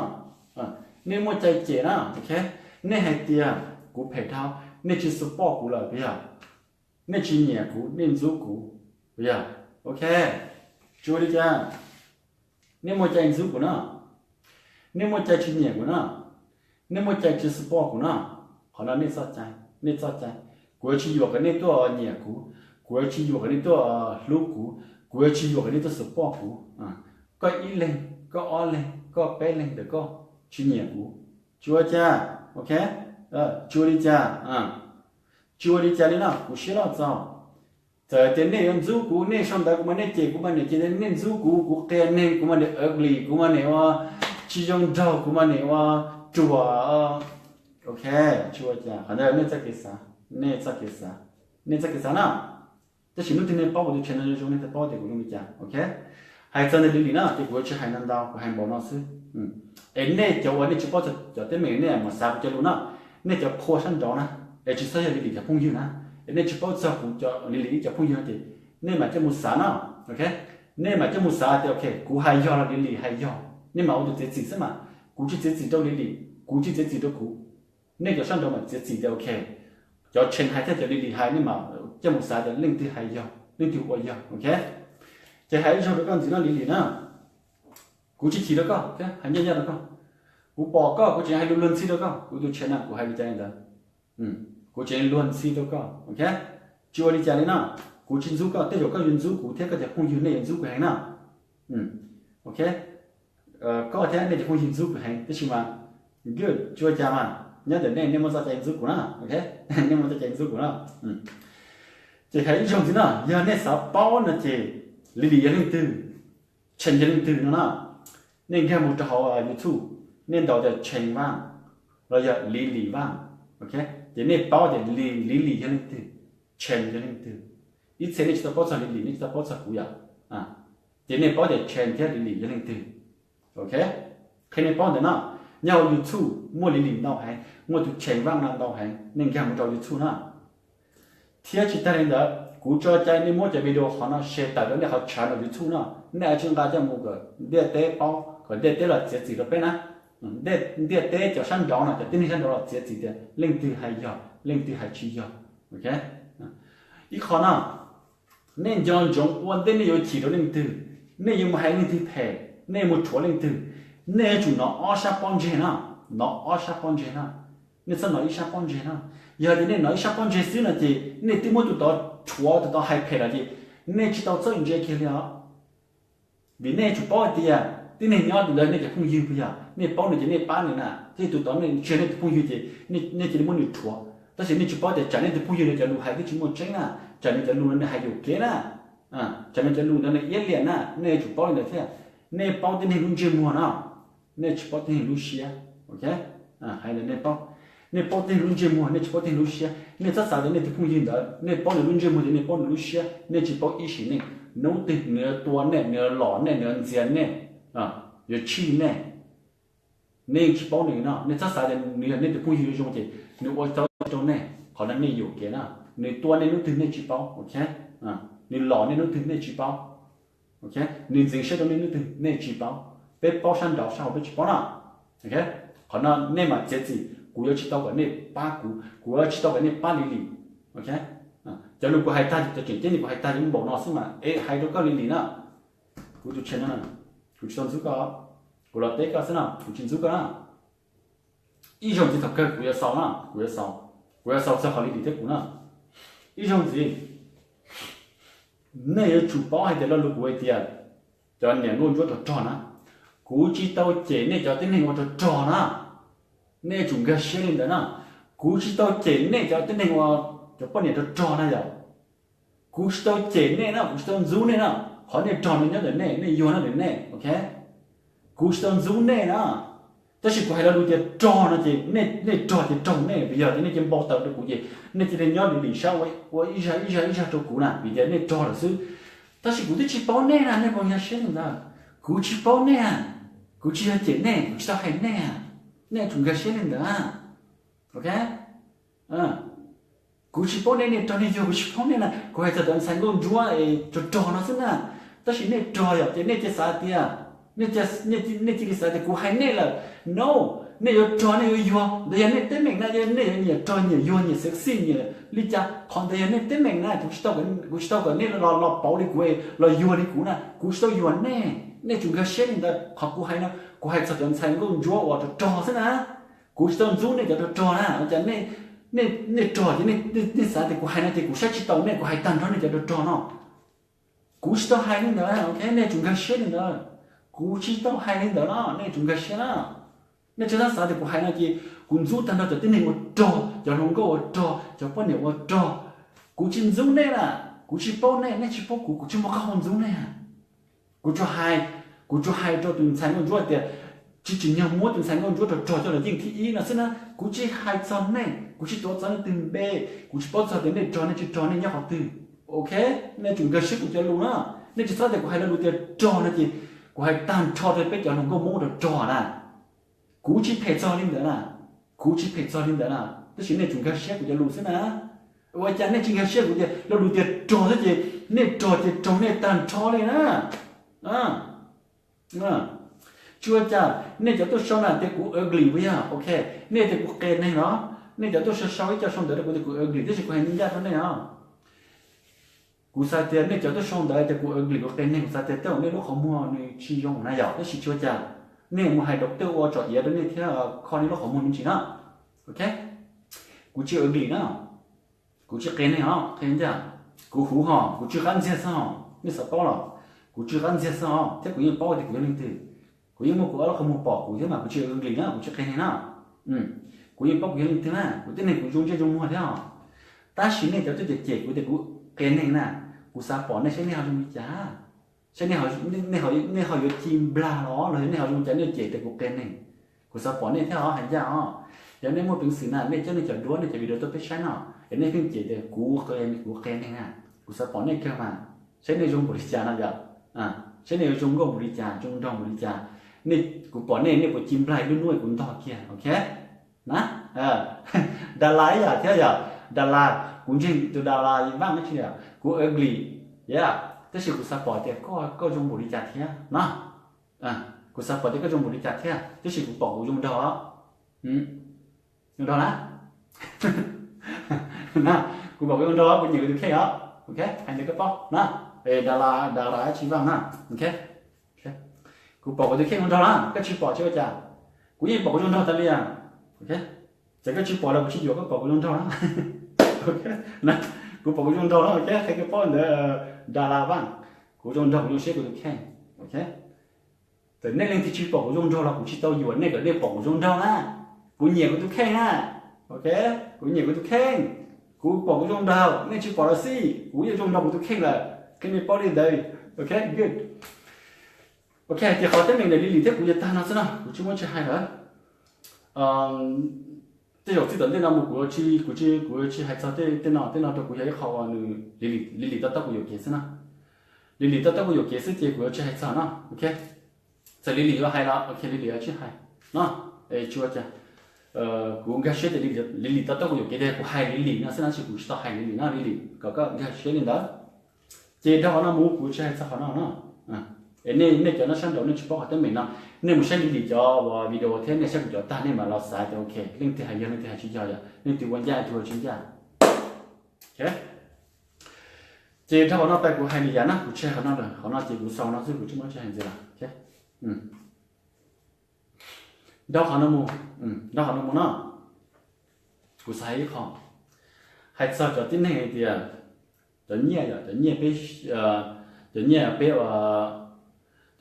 Nej muaj cai cem na, ok. Nej hais tias kuv phem dhau, nej tsis support kuv lawm puas yog? Nej tsis nyiam kuv, nej ntxub kuv, puas yog? Ok, tsis ua li cas. Nej muaj cai ntxub kuv na, nej muaj cai tsis nyiam kuv na, nej muaj cai tsis support kuv na. Qhov no nej txoj cai, nej txoj cai. Kuv yuav tsis yuam kom nej tuaj nyiam kuv, kuv yuav tsis yuam kom nej tuaj hlub kuv, kuv yuav tsis yuam kom nej tuaj support kuv. Koj ib leeg, koj ob leeg, koj peb leeg ntawm koj tsis nyiam kuv, tsis ua cas, ok. Tsis ua li cas, tsis ua li cas li no, kuv siab loj txaus. Txawm tias nej yuav ntxub kuv, nej sau ntawv kuv mas nej cem, kuv mas niam cem, nej ntxub kuv, kuv qia neeg, kuv mas niam ugly, kuv mas niam ua tsis zoo nraug, kuv mas niam ua ruam, ok, tsis ua cas. Qhov ntawd nej txoj kev xav, nej txoj kev xav, nej txoj kev xav na. Tab sis hnub twg nej paub kuv tus channel zoo zoo nej thiaj paub tias kuv zoo li cas, ok. Hais txog ntawm Lily na ces kuv yuav tsis hais ntau ntau, kuv hais npaum no xwb. Es nej cov uas nej tsis paub txog cov teeb meem nej mam xav kuv cov lus na, nej cov qhua sab nraud na, es tsis txhob yog Lily cov phooj ywg na, es nej tsis paub txog kuv, Lily ib cov phooj ywg no ces nej mam coj mus xav na, ok. Nej mam coj mus xav tias ok kuv hais yog los Lily hais yog, nej mam ua tus txiav txim xwb mas. Kuv tsis txiav txim rau Lily, kuv tsis txiav txim rau kuv. Nej cov sab nraud mas txiav txim tias ok, cov Tshee hais thiab cov Lily hais nej mam coj mus xav tias leej twg hais yog, leej twg ua yog, ok. Ces hais ib zaug rau koj ntxiv no Lily na, kuv tsis chim rau koj, hais ncaj ncaj rau koj. Kuv pom koj kuv tseem hais lus luag ntxhi rau koj, kuv tus Tshee na kuv hais li cas li ntawd, kuv tseem luag ntxhi rau koj, ok. Tsis ua li cas li no, kuv tsis ntxub koj, tej zaum koj yuav ntxub kuv thiab koj cov phooj ywg nej yuav ntxub kuv heev na, ok. Koj thiab nej cov phooj ywg ntxub kuv heev tab sis mas good, tsis ua cas mas, nyob ntawm nej, nej muaj txoj cai ntxub kuv na, ok. Nej muaj txoj cai ntxub kuv na. Ces hais ib zaug ntxiv no, yog nej xav paub no ces Lily yog leej twg, Tshee yog leej twg no na, nej nkag mus rau hauv YouTube, nej ntaus tias Tshee Vaj los yog Lily Vaj, ok. Ces nej paub tias Lily yog leej twg, Tshee yog leej twg. Ib txhia nej tsis tau paub txog Lily, nej tsis tau paub txog kuv yom, ces nej paub tias Tshee thiab Lily yog leej twg, ok. Qhia nej paub ntawm no, nyob hauv YouTube muaj Lily ntau heev, muaj tus Tshee Vaj no ntau heev, nej nkag mus rau YouTube na. Thiab tsis tag li ntawd, kuv tso cai nej muab cov video qhov no share tawm rau nej qhov channel YouTube no, nej tsis nqa coj mus kom ntiaj teb paub, kom ntiaj teb los txiav txim rau peb na. Ntiaj teb cov sab nraud no, cov tib neeg sab nraud los txiav txim tias leej twg hais yog, leej twg hais tsis yog, ok. Ib qho no, nej nco ntsoov ua ntej nej yuav chim rau leej twg, nej yuav mus hais leej twg phem, nej mus rhuav leej twg, nej yuav tsum hnov ob sab pob ntseg na, hnov ob sab pob ntseg na. Nej txhob hnov ib sab pob ntseg na. Yog tias nej hnov ib sab pob ntseg xwb no ces nej twb muab tus tod rhuav, tus tod hais phem lawm ces nej tsis tau txhob ntsia kiag li os. Vim nej yuav tsum paub hais tias tib neeg nyob tus ntawd nej cov phooj ywg puas yog, nej paub nws ces nej pab nws na, thiab tus tod nej tsis yog nej tus phooj ywg ces nej cia li muab nws rhuav. Tab sis nej tsis paub tias tsam nej tus phooj ywg nws cov lus hais twb tsis muaj tseeb na, tsam nws cov lus no nws hais yuam kev na, tsam nws cov lus ntawd nws iab liam na, nej yuav tsum paub li ntawd thiab. Nej paub tib neeg lub ntsej muag no, nej tsis paub tib neeg lub siab, ok. Hais ntawd nej paub, nej paub tib neeg lub ntsej muag, nej tsis paub tib neeg lub siab. Nej txhob xav tias nej tus phooj ywg ntawd nej paub nws lub ntsej muag ces nej paub nws lub siab, nej tsis paub ib sim neej. Hnub twg nws yuav tua nej, nws yuav lom nej, nws yuav ntxias nej, yuav tshij nej, nej yeej tsis paub nws no. Nej txhob xav tias nws yog nej tus phooj ywg zoo ces nws ua tau rau nej, qhov no nej yuam kev na. Nws tua nej hnub twg nej tsis paub, ok. Nws lom nej hnub twg nej tsis paub, ok. Nws ntxeev siab rau nej hnub twg nej tsis paub. Peb paub sab nraud, sab hauv peb tsis paub na, ok. Qhov no nej mam txiav txim, kuv yuav tsis tau kom nej pab kuv, kuv yuav tsis tau kom nej pab Lily, ok. Cov lus kuv hais tag, cov tseem ceeb li kuv hais tag yuav npaum no xwb mas es hais rau koj Lily na, kuv tus Tshee no, kuv tsis tau ntxub koj, kuv los teb koj xwb no, kuv tsis ntxub koj na. Ib zaug ntxiv thaum kawg kuv yuav xaus na, kuv yuav xaus, kuv yuav xaus txog qhov Lily thiab kuv na. Ib zaug ntxiv, nej yuav tsum paub hais tias lo lus kuv hais tias cov niam nkauj ntsuab rog rog na, kuv tsis tau cem nej cov tib neeg ua rog rog na. Nej yuav tsum nkag siab li ntawd na. Kuv tsis tau cem nej cov tib neeg ua cov poj niam rog rog na yom. Kuv tsis tau cem nej na, kuv tsis tau ntxub nej na. Qhov nej rog no nyob ntawm nej, nej yuag nyob ntawm nej, ok. Kuv tsis tau ntxub nej na. Tab sis kuv hais lo lus tias rog no ces nej rog ces raug nej, vim yog tias nej cia li npau taws rau kuv ces nej cia li nyob lim lim sab ua ib zag ib zag ib zag rau kuv na, vim tias nej rog lawm xwb. Tab sis kuv twb tsis paub nej na, nej puas nkag siab li ntawd? Kuv tsis paub nej, kuv tsis yog cem nej, kuv tsis tau hais nej, nej yuav tsum nkag siab li ntawd, ok. Kuv tsis paub nej, nej rog nej yuag, kuv tsis paub nej na. Kuv hais txog cov ntxhais nkauj ntsuab rog rog no xwb na. Tab sis nej rog yom, ces nej cia xav tias, nej cia li xav tias kuv hais nej lawm. No, nej yuav rog nej yuav yuag ntawd yog nej teeb meem na, yog nej yuav nyiam rog nyiam yuag nyiam sexy nyiam li cas, qhov ntawd yog nej teeb meem na. Kuv tsis tau kom nej los pauv li kuv, los yuag li kuv na, kuv tsis tau yuag nej. Nej tsum nkag siab li ntawd. Qhov kuv hais no kuv hais txog cov ntxhais nkauj ntsuab uas rog rog xwb na. Kuv tsis tau ntxub nej cov rog rog na, cas nej rog ces nej xav tias kuv hais no ces kuv saib tsis taus nej, kuv hais tag nrho nej cov rog rog no. Kuv tsis tau hais li ntawd, ok, nej tsum nkag siab li ntawd. Kuv tsis tau hais li ntawd no, nej tsum nkag siab na. Nej tsis txhob xav tias kuv hais no ces kuv ntxub tag nrho cov tib neeg ua rog, cov hluas nkauj ua rog, cov poj niam ua rog. Kuv tsis ntxub nej na, kuv tsis paub nej, nej tsis paub kuv, kuv tsis muaj qab hau ntxub nej. Kuv tsuas hais, kuv tsuas hais rau tus ntxhais nkauj ntsuab tias tsis tsim nyog muab tus ntxhais nkauj ntsuab rog rog coj los yeej thib ib no xwb na. Kuv tsis hais txog nej, kuv tsis tuav txog nej tus npe, kuv tsis paub txog tias nej rog nej tsis rog nej nyob qhov twg. Ok, nej tsum nkag siab kuv cov lus na. Nej tsis txhob tias kuv hais lo lus tias rog no ces kuv hais tag nrho rau peb cov hluas nkauj Hmoob rog rog na. Kuv tsis phem txog li ntawd na, kuv tsis phem txog li ntawd na, tab sis nej tsum nkag siab kuv cov lus xwb na. Ua cas nej tsis nkag siab kuv tias lo lus tias rog xwb ces nej rog ces raug nej tag nrho li na. Tsis ua cas, nej cov tuaj sau na tias kuv ugly puas yog? Ok, nej tias kuv qias neeg los? Nej cov tuaj sau sau ib co sau ntawv rau kuv tias kuv ugly, tab sis kuv hais ncaj rau nej os. Kuv xav tias nej cov tuaj sau ntawv tias kuv ugly, kuv qias neeg, kuv xav tias tej zaum nej lub qhov muag nws tsis zoo na yom, tab sis tsis ua cas. Nej mus hais doctor ua tsom iav rau nej thiab kho nej lub qhov muag me ntsis na. Ok, kuv tsis ugly na, kuv tsis qias neeg os, qhia ncaj. Kuv huv hos, kuv tsw qab ntxiag xwb hos, nej xav paub los? Kuv tsw qab ntxiag xwb hos, thiab kuv yeej paub tias kuv yog leej twg. Kuv yeej muaj kuv ob lub qhov muag pom kuv thiab mas kuv tsis ugly na, kuv tsis qias neeg na. Kuv yeej paub kuv yog leej twg na, kuv tib neeg kuv zoo ntsej zoo muag thiab os. Tab sis nej cov tuaj cem cem kuv tias kuv qias neeg na, kuv xav pom nej saib nej ho zoo li cas. Saib nej ho yuav ci nplag los los yog nej ho zoo li cas nej cem tias kuv qias neeg. Kuv xav pom nej thiab os, hais ncaj os. Yog nej muaj peev xwm na nej coj nej cov duab nej cov video tuaj peb saib no, yog nej pheej cem tias kuv, kuv qias neeg na, kuv xav pom nej kawg mas. Saib nej zoo npaum li cas no yom, saib nej yuav zoo nkauj npaum li cas, zoo nraug npaum li cas. Nej, kuv pom nej, nej puas ci nplag ib lub hnub kuv ntog kiag, ok na. Dalas ib yam thiab yom, dalas kuv ntseeg tus dalas Vaj no tsis yom, kuv ugly, yom, tab sis kuv xav pom tias koj zoo npaum li cas thiab no. Kuv xav pom tias koj zoo npaum li cas thiab, tab sis kuv pom kuv zoo nraug os. Zoo nraug na. Kuv pom kuv zoo nraug, kuv nyiam kuv tus kheej os, ok, hais ntawd koj paub na. Dalas, dalas tsis Vaj na, ok. Kuv pom kuv tus kheej zoo nraug na, koj tsis pom tsis ua cas. Kuv yeej pom kuv zoo nraug tas li, ok. Txawm koj tsis pom los kuv tsis yuam koj pom kuv zoo nraug na. Kuv pom kuv zoo nraug na, ok, qhia koj paub ntawd, dalas Vaj, kuv zoo nraug kuv zoo siab kuv tus kheej, ok. Txawm nej leej twg tsis pom kuv zoo nraug los kuv tsis tau yuam nej kom nej pom kuv zoo nraug na. Kuv nyiam kuv tus kheej na, ok. Kuv nyiam kuv tus kheej. Kuv pom kuv zoo nraug, nej tsis pom los xij, kuv yeej zoo nraug kuv tus kheej lawm, qhia nej paub li ntawd, ok, good. Ok, ces qhov teeb meem ntawm Lily thiab kuv yuav tag no xwb no, kuv tsis muaj tsis hais lawm. Tej zaum txij tom ntej no mus kuv tsis, kuv tsis, kuv tsis hais txog tej, tej no, tej no rau kuv yog ib qho uas nws, Lily, Lily to taub kuv yuam kev xwb no. Lily to taub kuv yuam kev xwb ces kuv yuav tsis hais txog no, ok. Txawm Lily yuav hais los ok, Lily yuav tsis hais no, tsis ua cas. Kuv nkag siab tias Lily to taub kuv yuam kev tias kuv hais Lily no xwb no, tab sis kuv tsis tau hais Lily no, Lily kom koj nkag siab li ntawd. Ces dhau qhov no mus kuv tsis hais txog qhov no no. Es nej, nej cov nyob sab nraud nej tsis paub qhov teeb meem no, nej mus saib Lily cov uas video thiab nej saib kuv cov tag nej mam los xav tias ok, leej twg hais yog leej twg hais tsis yog, yog leej twg ua ncaj leej twg ua tsis ncaj. Ces dhau qhov no tas kuv hais li yam na, kuv tsis hais qhov no lawm, qhov no ces kuv xaus no xwb, kuv tsis muaj tsis hais ntxiv lawm. Dhau qhov no mus, dhau qhov no mus no, kuv xav hais ib qho, hais txog cov tib neeg hais tias cov nyiaj, yog cov nyiaj peb, cov nyiaj peb,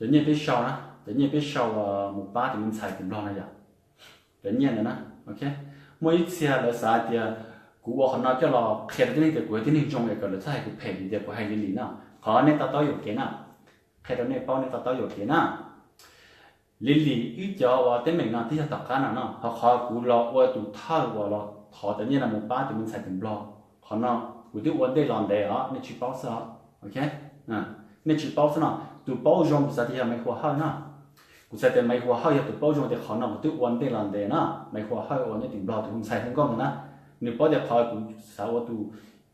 cov nyiaj peb sau na, cov nyiaj peb sau mus pab tus me ntxhais tus nplog no yom. Cov nyiaj ntawd na, ok, muaj ib txhia lawv xav tias kuv ua qhov no coj los qhia rau tib neeg tias kuv yog tib neeg zoo es kom lawv txhob hais kuv phem vim tias kuv hais Lily no. Qhov nej to taub yuam kev na, qhia rau nej paub nej to taub yuam kev na. Lily wb cov uas teeb meem no twb yog tom qab no no, ho qhov kuv los ua tus thawj uas los thov cov nyiaj no mus pab tus me ntxhais tus nplog, qhov no kuv twb ua ntej los ntev os, nej tsis paub xwb os, ok. Nej tsis paub xwb no, tus paub zoo kuv xav tias yog Maiv Hua Hawj no. Kuv xav tias Maiv Hua Hawj yog tus paub zoo tias qhov no kuv twb ua ntej los ntev no, Maiv Hua Hawj uas nyob tim nplog tus hu ntxhais hu nkauj ntawd na. Nws paub tias qhov kuv xav ua tus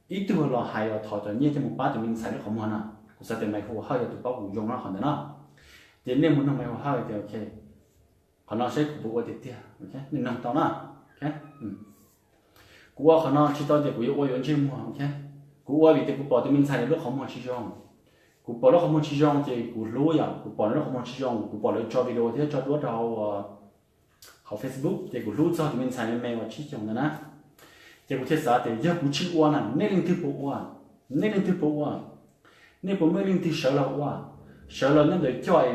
ib tug los hais uas thov cov nyiaj coj mus pab tus me ntxhais lub qhov muag no. Kuv xav tias Maiv Hua Hawj yog tus paub kuv zoo no qhov ntawd no. Ces nej mus nug Maiv Hua Hawj tias ok, qhov no saib kuv puas ua tiag tiag, nej noog tau na. Kuv ua qhov no tsis tau tias kuv yuav ua yuav ntsej muag, ok. Kuv ua vim tias kuv pom tus me ntxhais lub qhov muag tsis zoo. Kuv pom lub qhov muag tsis zoo ces kuv hlub, yog kuv pom lub qhov muag tsis zoo, kuv pom lawv tso video thiab tso duab rau hauv Facebook ces kuv hlub txog tus me ntxhais me me uas tsib xyoos ntawd na. Ces kuv thiaj xav tias yog kuv tsis ua na, nej leej twg puas ua? Nej leej twg puas ua? Nej puas muaj leej twg sawv los ua, sawv los nyob ntawd coj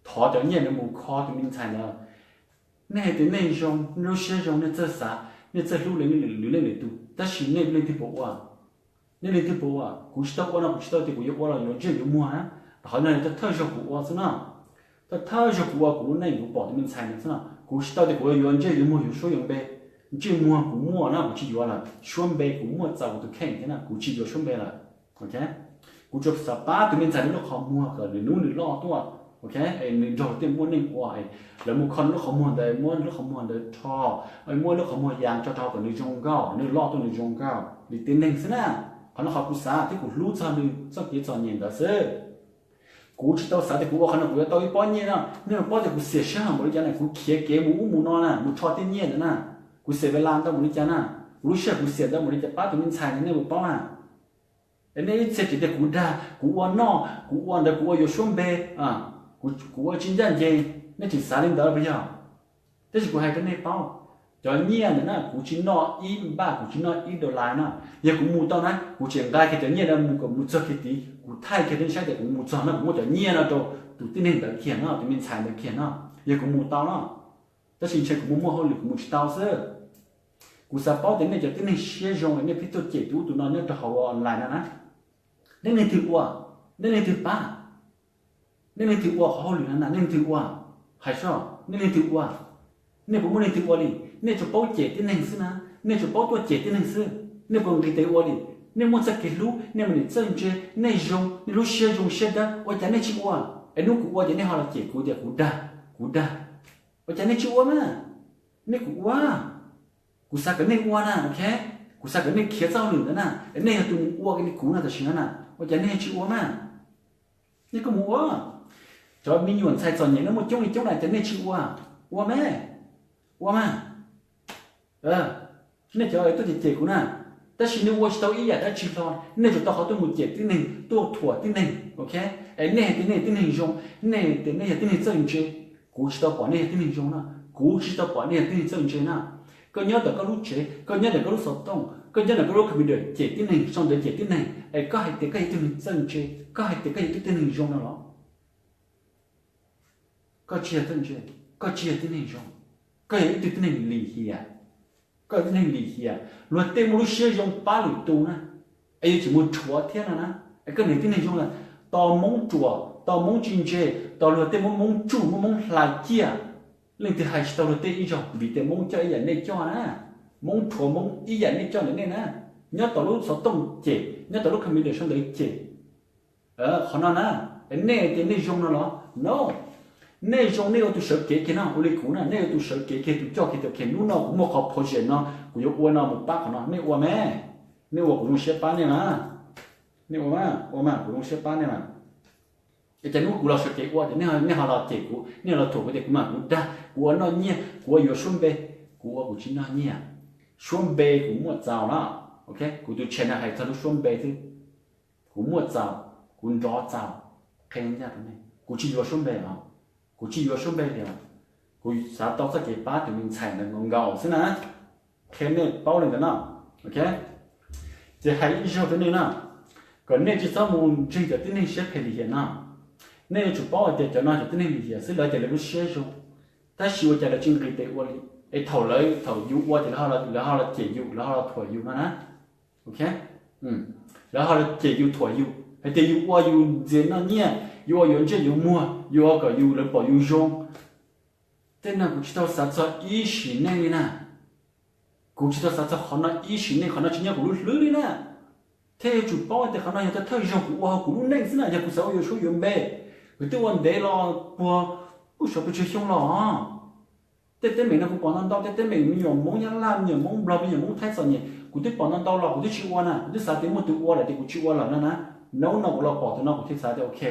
thov cov nyiaj ntawd mus kho tus me ntxhais ntawd? Nej hais tias nej zoo, nej lub siab zoo, nej txawj xav, nej txawj hlub lwm leej lwm tus, tab sis nej leej twg puas ua? Nej leej twg puas ua? Kuv tsis tau ua no kuv tsis tau tias kuv yuav ua los yuav ntsej yuav muag na. Qhov no thawj thawj zaug kuv ua xwb no. Thawj thawj zaug kuv ua kuv lub neej kuv pom tus me ntxhais ntawd xwb no, kuv tsis tau tias kuv yuav ntsej yuav muag yuav suab yuav npe. Ntsej muag kuv muaj no kuv tsis yuav lawm, suab npe kuv muaj txaus kuv tus kheej thiab no kuv tsis yuav suab npe lawm. Kuv tsuas xav pab tus me ntxhais nws lub qhov muag kom nws hnub nws loj tuaj, ok, es nws nrog tej muaj neej ua, lawv mus kho nws lub qhov muag ntawd, muab lub qhov muag ntawd rho, muab lub qhov muag ya tso rau kom nws zoo nkauj, nws loj tuaj nws zoo nkauj li tej neeg xwb na. Qhov no qhov kuv xav thiab kuv hlub txog nws txoj kev txom nyem ntawd xwb. Kuv tsis tau xav tias kuv ua qhov no kuv yuav tau ib pob nyiaj no. Nej paub tias kuv xiam sij hawm npaum li cas na, kuv khiav kev mus ub mus no na, mus rho tej nyiaj ntawd na, kuv xiam ves las ntau npaum li cas na, kuv lub sij hawm kuv xiam ntau npaum li cas pab tus me ntxhais no nej puas paub na? Es nej ib txhia tseem tias kuv dag, kuv ua noj, kuv ua ntawd, kuv ua yuav suab npe, kuv ua tsis ncaj ncees, nej tseem xav li ntawd puas yog? Tab sis kuv hais rau nej paub, cov nyiaj ntawd na kuv tsis noj ib npaj, kuv tsis noj ib dollar na. Yog kuv mus tau na kuv tseem nqa kiag cov nyiaj ntawd mus kom mus txog kiag tid, kuv thaij kiag rau nej saib tias kuv mus txog no kuv muab cov nyiaj no rau tus tib neeg ntawd kiag no, tus me ntxhais ntawd kiag no, yog kuv mus tau no. Tab sis ntshe kuv mus muaj hauj lwm kuv mus tsis tau xwb. Kuv xav paub tias nej cov tib neeg siab zoo es nej pheej tuaj cem tus ub tus no nyob rau hauv online no na, nej leej twg ua? Nej leej twg pab? Nej leej twg ua qhov hauj lwm no na? Nej leej twg ua? Hais soj, nej leej twg ua? Nej puas muaj leej twg ua li? Nej tsuas paub cem tib neeg xwb na, nej tsuas paub tuaj cem tib neeg xwb. Nej puas nqis tes ua li? Nej muaj txoj kev hlub, nej muaj niam txawj ntse, nej zoo, nej lub siab zoo siab dawb, ua cas nej tsis ua? Es hnub kuv ua ces nej ho los cem kuv tias kuv dag, kuv dag. Ua cas nej tsis ua mas? Nej kuv ua, kuv xav kom nej ua na, ok. Kuv xav kom nej khiav txoj hauj lwm ntawd na, es nej yog tus mus ua li kuv no tam sim no na, ua cas nej tsis ua mas? Nej kuj mus ua. Cov me nyuam ntxhais txom nyem no muaj coob li coob na, ua cas nej tsis ua? Ua mas, ua mas. Nej cov tuaj cem cem kuv na, tab sis nej ua tsis tau ib yam dab tsi hlo, nej tsuas tau qhov tuaj mus cem tib neeg, tuaj thuam tib neeg, ok. Es nej hais tias nej tib neeg zoo, nej tias nej yog tib neeg txawj ntse, kuv tsis tau pom nej yog tib neeg zoo na, kuv tsis tau pom nej yog tib neeg txawj ntse na. Koj nyob ntawm koj lub tsev, koj nyob ntawm koj lub xov tooj, koj nyob ntawm koj lub computer cem tib neeg, sau ntawv cem tib neeg, es koj hais tias koj yog tib neeg txawj ntse, koj hais tias koj yog tib neeg zoo no los? Koj tsis yog txawj ntse, koj tsis yog tib neeg zoo, koj yog ib tug tib neeg lim hiam. Koj yog tib neeg lim hiam, luag tej muaj lub siab zoo pab lwm tus na, es yuav tseem mus rhuav thiab no na. Es koj niag tib neeg zoo na, tos Hmoob ruam, tos Hmoob tsis ntse, tos luag tej muab Hmoob tsuj muab Hmoob hlais ciaj. Leej twg hais tsis tau luag tej ib zaug vim tias Hmoob coj ib yam nej coj na, Hmoob rhuav Hmoob ib yam nej coj ntawm nej na. Nyob tom lub xov tooj cem, nyob tom lub computer sau ntawv cem. Qhov no na, nej tias nej zoo no los? No. Nej zoo nej ua tus sawv kev kiag no, ua li kuv na, nej ua tus sawv kev kiag, tus coj kiag tias hnub no kuv muaj qhov project no, kuv yuav ua no mus pab qhov no, nej ua mas. Nej ua kuv zoo siab pab nej mas. Nej ua mas, ua mas kuv zoo siab pab nej mas. Es cas hnub kuv los sawv kev ua ces nej ho los cem kuv, nej ho los thuam kuv tias kuv mas kuv dag, kuv ua noj nyiaj, kuv ua yuav suab npe. Kuv ua kuv tsis noj nyiaj, suab npe kuv muaj txaus na. Ok, kuv tus channel hais txog lub suab npe xwb. Kuv muaj txaus, kuv nrov txaus, qhia ncaj rau nej, kuv tsis yuav suab npe os, kuv tsis yuav suab npe li os. Kuv xav tau txoj kev pab tus me ntxhais ntawd nkaus nkaus xwb na. Qhia nej paub li ntawd no. Ok, ces hais ib zaug rau nej na, kom nej tsis txhob mus ntseeg cov tib neeg siab phem lim hiam no. Nej yuav tsum paub hais tias cov no cov tib neeg lim hiam xwb, lawv tias lawv lub siab zoo, tab sis ua cas lawv tsis nqis tes ua li? Es thaum lawv, thaum yus ua ces lawv ho los cem yus, lawv ho los thuam yus no na. Ok, lawv ho los cem yus thuam yus hais tias yus ua yus ntxias noj nyiaj, yus ua yuav ntsej yuav muag, yus ua kom yus, lawv pom yus zoo. Tej no kuv tsis tau xav txog ib sim neej li na. Kuv tsis tau xav txog qhov no ib sim neej, qhov no tsis nyob kuv lub hlwb li na. Thiab yuav tsum paub tias qhov no yog thawj zaug kuv ua hauv kuv lub neej xwb na, yog kuv xav ua yuav suab yuav npe, kuv twb ua ntev los puag, ub, xyov pes tsawg xyoo los. Tej teeb meem no kuv pom ntau ntau, tej teeb meem me nyuam Hmoob Nyab Laj, me nyuam Hmoob Nplog, me nyuam Hmoob Thaib txom nyem, kuv twb pom ntau ntau los kuv twb tsis ua na, kuv twb xav tias muaj tus ua lawm ces kuv tsis ua lawm no na. Hnub no kuv los pom tus no kuv thiaj xav tias ok,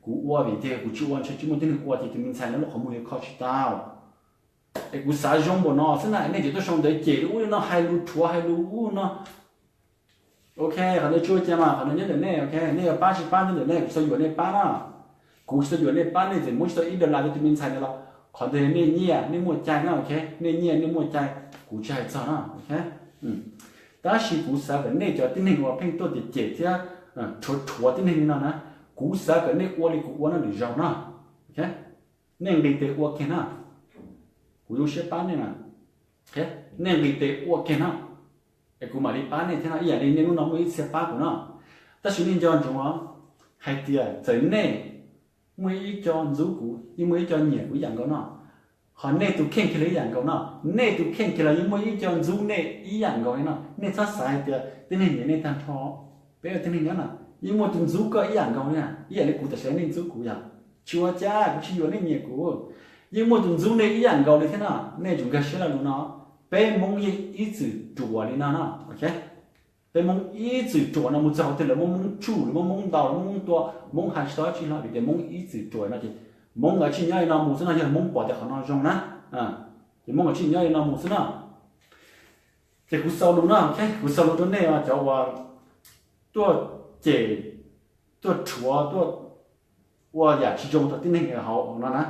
kuv ua vim tias kuv tsis ua ntshe tsis muaj tib neeg ua ces tus me ntxhais no lub qhov muag yuav kho tsis tau. Es kuv xav zoo npaum no xwb na, nej tseem tuaj sau ntawv cem li ub li no, hais lus rhuav hais lus ub no. Ok, qhov ntawd tsis ua cas mas, qhov ntawd nyob ntawm nej, ok, nej yuav pab tsis pab nyob ntawm nej, kuv txhua yuam nej pab na. Kuv tsis tau yuam nej pab, nej txawm muab tsis tau ib dollar rau tus me ntxhais ntawd los qhov ntawd nej nyiaj nej muaj cai na, ok, nej nyiaj nej muaj cai, kuv tsis hais txog na, ok. Tab sis kuv xav kom nej cov tib neeg uas pheej tuaj cem cem thiab rhuav rhuav tib neeg li no na, kuv xav kom nej ua li kuv ua no lwm zaus na, ok. Nej nqis tes ua kiag na, kuv zoo siab pab nej na. Nej nqis tes ua kiag na, es kuv mam li pab nej thiab no, ib yam li nej hnub no muaj ib txhia pab kuv no. Tab sis nej nco ntsoov os, hais tias txawm nej muaj ib co ntxub kuv, yeej muaj ib co nyiam kuv ib yam nkaus no. Ho nej tus kheej kiag los ib yam nkaus no, nej tus kheej kiag los yeej muaj ib co ntxub nej ib yam nkaus li no. Nej txhob xav hais tias tib neeg nyiam nej tag nrho. Peb ua tib neeg nyob no, yeej muaj tus ntxub koj ib yam nkaus li na, ib yam li kuv tam sim no nej ntxub kuv yom. Tsis ua cas, kuv tsis yuam nej nyiam kuv. Yeej muaj tus ntxub nej ib yam nkaus li thiab no, nej tsum nkag siab lo lus no. Peb Hmoob yeej ib txwm ruam li no no, ok. Peb Hmoob ib txwm ruam no mus txog qhov twg lawv muab Hmoob tsuj, lawv muab Hmoob ntaus, lawv muab Hmoob tua, Hmoob hais tsis tau dab tsi hlo vim tias Hmoob ib txwm ruam no ces Hmoob kav tsij nyob li no mus xwb no, yog Hmoob pom tias qhov no zoo na, ces Hmoob kav tsij nyob li no mus xwb no. Ces kuv xaus lus no, kuv xaus lus rau nej cov uas tuaj cem, tuaj rhuav, tuaj ua yam tsis zoo rau tib neeg hauv no na.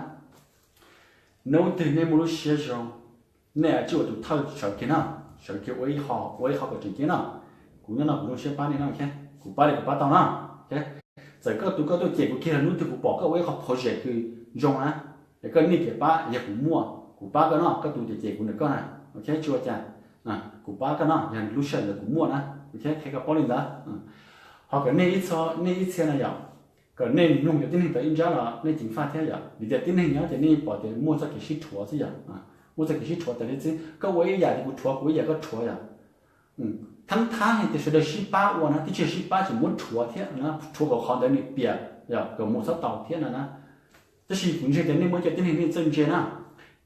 Hnub twg nej muaj lub siab zoo, nej tsis ua tus thawj sawv kiag no, sawv kiag ua ib qho, ua ib qho kom tseem ceeb no. Kuv nyob no kuv zoo siab pab nej no, kuv pab li kuv pab tau no. Txawm koj tus koj tuaj cem kuv kiag los hnub twg kuv pom koj ua ib qho project kws zoo na, es koj niaj cia pab, yog kuv muaj kuv pab koj no, koj tus cem cem kuv ntawm koj na, tsis ua cas, kuv pab koj no, yog lub sij hawm ntawd kuv muaj na, qhia koj paub li ntawd. Ho kom nej ib txhia no yom, kom nej mloog cov tib neeg tau ib nrab los nej ceev faj thiab yom, vim tias tib neeg nyob ces nej pom tias muaj txoj kev sib rhuav xwb yom, muaj txoj kev sib rhuav tas li xwb, koj ua ib yam ces kuv rhuav, kuv ua ib yam koj rhuav yom. Thaab thab hais tias sawv daws sib pab ua na, twb tsis yog sib pab tseem muab rhuav thiab na, rhuav kom qhov ntawd nws piam, kom mus txhob tau thiab no na. Tab sis kuv ntseeg tias nej muaj cov tib neeg nej txawj ntse na,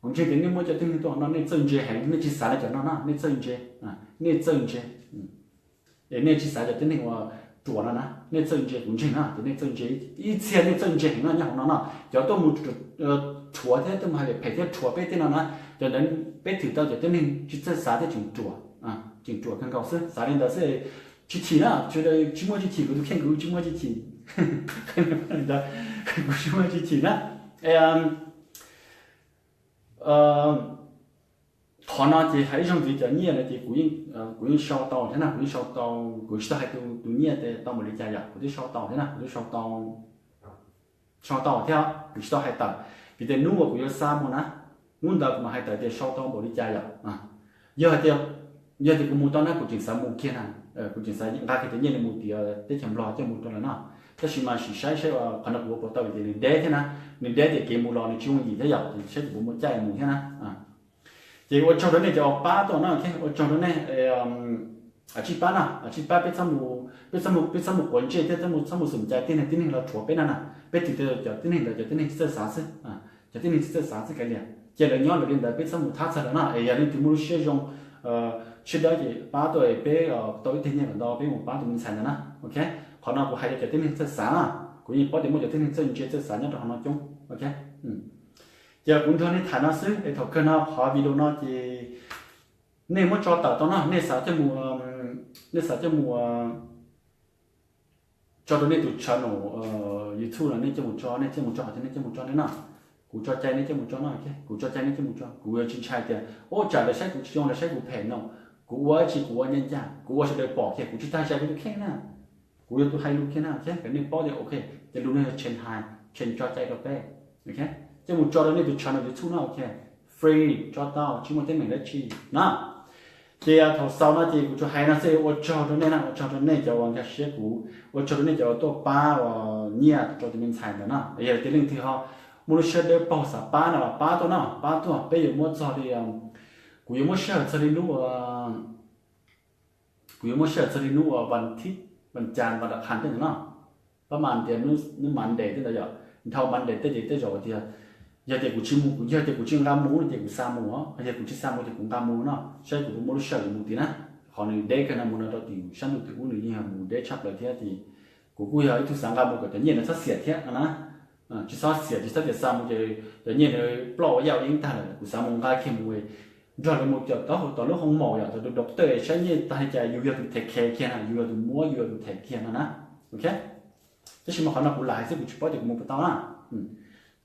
kuv ntseeg tias nej muaj cov tib neeg tuaj no nej txawj ntse heev, nej tsis xav li cov no na, nej txawj ntse, nej txawj ntse. Es nej tsis xav cov tib neeg uas ruam no na, nej txawj ntse, kuv ntseeg na ces nej txawj ntse, ib txhia nej txawj ntse heev no nyob hauv no no. Cov tuaj mus rhuav thiab tuaj mus hais phem thiab rhuav peb tej no na, cov ntawd peb thwm tau cov tib neeg tsis txawj xav thiab tseem ruam, tseem ruam kawg nkaus xwb, xav li ntawd xwb. Tsis chim na, sawv daws tsis muaj tsis chim, kuv tus kheej kuv tsis muaj tsis chim, kuv tsis muaj tsis chim na. Qhov no ces hais ib zaug ntxiv cov nyiaj no ces kuv yeej sau tau thiab na, kuv yeej sau tau, kuv tsis tau hais tus nyiaj tau npaum li cas yom, kuv twb sau tau thiab na, kuv twb sau tau, sau tau thiab, kuv tsis tau hais tawm, vim tias hnub uas kuv yuav xa mus na, hnub ntawd kuv mam hais tawm tias sau tau npaum li cas yom. Yog hais tias, yog tias kuv mus tau na kuv tseem xav mus kiag na, kuv tseem xav nqa kiag cov nyiaj no mus tim teb chaws Nplog coj mus rau lawv no. Tab sis mas sim saib saib qhov no kuv ua puas tau vim tias nws deb thiab na, nws deb tias kev mus los nws tsis yooj yim thiab yom, saib kuv puas muaj caij mus thiab na. Ces ua tsaug rau nej cov pab tuaj no, ua tsaug rau nej. Aws, tsij pab no, aws, tsij pab peb txhob mus, peb txhob mus quav ntsej thiab txhob mus xum cai tej neeg, tib neeg los rhuav peb no na. Peb twb tias cov tib neeg ntawd cov tib neeg tsis txawj xav xwb, cov tib neeg tsis txawj xav xwb kav liam, cia lawv nyob lawv li ntawd, peb txhob mus thab txog lawv no. Es yog leej twg muaj lub siab zoo, siab dawb ces pab tuaj es peb tau ib teg nyiaj ntau peb mus pab tus me ntxhais ntawd na. Ok, qhov no kuv hais rau cov tib neeg txawj xav na, kuv yeej paub tias muaj cov tib neeg txawj ntse txawj xav nyob rau qhov no coob. Ok, ces kuv nrog nej tham no xwb es thaum kawg no qhov video no ces nej muab tso tawm tau no, nej xav coj mus, nej xav coj mus tso rau nej tus channel YouTube los nej coj mus tso, nej coj mus tso qhov twg nej coj mus tso nej no. Kuv tso cai nej coj mus tso no, kuv tso cai nej coj mus tso, kuv yuav tsis ntshai tias ua tsam lawv saib kuv tsis zoo, lawv saib kuv phem no. Kuv ua tsis, kuv ua ncaj ncaj, kuv ua sawv daws pom kiag, kuv tsis tas zais kuv tus kheej na. Kuv yog tus hais lus kiag na, kom nej paub tias ok, cov lus no yog tshee hais, tshee tso cai rau peb. Coj mus tso rau nej tus channel YouTube no, ok, free, tso tau tsis muaj teeb meem dab tsi na. Ces thaum xaus no ces kuv tsuas hais no xwb, ua tsaug rau nej na, ua tsaug rau nej cov uas nkag siab kuv, ua tsaug rau nej cov uas tuaj pab uas nyiaj rau tus me ntxhais ntawd na. Yog tias leej twg ho muaj lub siab dawb paug xav pab no los pab tuaj no, pab tuaj, peb yuav muab txog li, kuv yuav muab sij hawm txog li hnub, kuv yuav muab sij hawm txog li hnub uas vas thib, vas cas, vas dab qhas tej ntawd no, pab mas tias hnub Monday tej ntawd yom, dhau Monday tej ces tej zaum tias, yog tias kuv tsis mus, yog tias kuv tsis nqa mus no ces kuv xa mus, yog kuv tsis xa mus ces kuv nqa mus no, saib kuv puas muaj lub sij hawm mus tid na. Qhov nws deb kawg no mus no rau tim sab ntuj tim ub nws yeej yog mus deb tshaj plaws thiab ces kuv kuj yog ib tug xav nqa mus kom cov nyiaj ntawd txhob xiam thiab no na. Tsis txhob xiam, tsis txhob tias xa mus ces cov nyiaj ntawd ploj ua yaj ua yeeb tag lawm, kuv xav mus nqa kiag mus nrog lawv mus caum taub hau tom lub hoo maum yom, tom tus doctor saib nyiaj tag li cas yus yog tus them khe kiag na, yus yog tus muab, yus yog tus them kiag no na. Ok, tab sis mas qhov no kuv lam hais xwb, kuv tsis paub tias kuv mus puas tau na.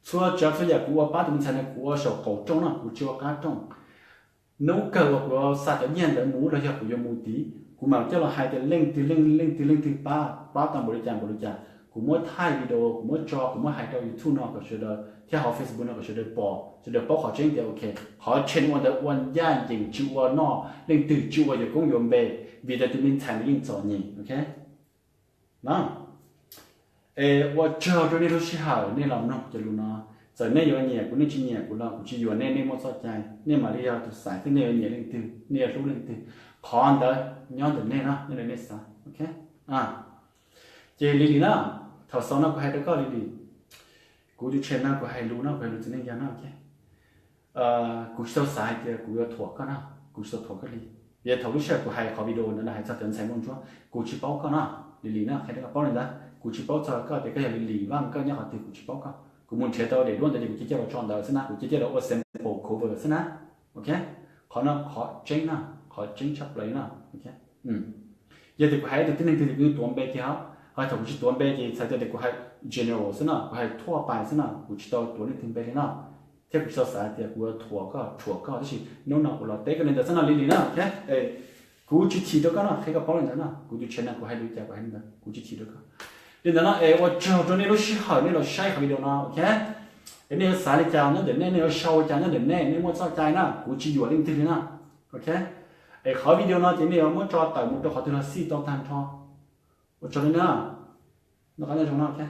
Txhua tsav txhua yam kuv ua pab tus me ntxhais no kuv ua saum qaum rooj no, kuv tsis ua qab rooj. Hnub kawg uas kuv xa cov nyiaj ntawd mus los yog kuv yuav mus tid, kuv mam coj los hais tias leej twg leej, leej twg leej twg pab, pab tau npaum li cas npaum li cas. Kuv muab thaij video, kuv muab tso, kuv muab hais rau YouTube no kom sawv daws thiab hauv Facebook no kom sawv daws pom, sawv daws paub qhov tseeb tias ok, qhov tshee ua ntawd ua ncaj ncees, tsis ua noj leej twg, tsis ua yuav koob yuav npe, vim tias tus me ntxhais nws yeej txom nyem. Ok, no, es ua tsaug rau nej lub sij hawm nej los mloog cov lus no. Txawm nej yuav nyiam kuv nej tsis nyiam kuv los kuv tsis yuam nej, nej muaj txoj cai nej mam li yog tus xaiv thiab nej yuav nyiam leej twg, nej yuav hlub leej twg, qhov ntawd nyob ntawm nej no, nyob ntawm nej xav. Ok, ces Lily na, thaum xaus no kuv hais rau koj Lily, kuv tus channel no kuv hais lus no kuv hais lus txiv neej yog no, ok, kuv tsis tau xav hais tias kuv yuav thuam koj na, kuv tsis tau thuam koj li. Ces thaum lub sij hawm kuv hais qhov video ntawd no hais txog cov ntxhais Hmoob Ntsuab, kuv tsis paub koj no, Lis Lis na, qhia rau koj paub li ntawd, kuv tsis paub txog koj tias koj yog Lis Lis Vaj, koj nyob qhov twg, kuv tsis paub koj. Kuv mus nrhiav tau daim duab ntawd ces kuv cia cia los tso ntawd xwb na, kuv cia cia los ua sample cover xwb na. Ok, qhov no qhov tseeb na, qhov tseeb tshaj plaws li no. Yog tias kuv hais ib tug tib neeg twg ces kuv tuav npe kiag, ho thaum kuv tsis tuav npe ces txhais tau tias kuv hais general xwb no, kuv hais thuaj pais xwb no, kuv tsis tau tuav leej twg npe li no, thiab kuv tsis tau xav tias kuv yuav thuam koj, thuam koj, tab sis hnub no kuv los teb koj li ntawd xwb no, Lis Lis na. Ok, kuv tsis chim rau koj no, qhia koj paub li ntawd no, kuv tus channel kuv hais li cas kuv hais li ntawd, kuv tsis chim rau koj. Li ntawd no es ua tsaug rau nej lub sij hawm nej los saib qhov video no, ok. Es nej yuav xav li cas nyob ntawm nej, nej yuav sau li cas nyob ntawm nej, nej muaj txoj cai na, kuv tsis yuam leej twg li na. Ok, es qhov video no ces nej yuav muab tso tawm mus rau qhov twg los xij tau tag nrho. Ua tsaug li na, noj qab nyob zoo na, ok.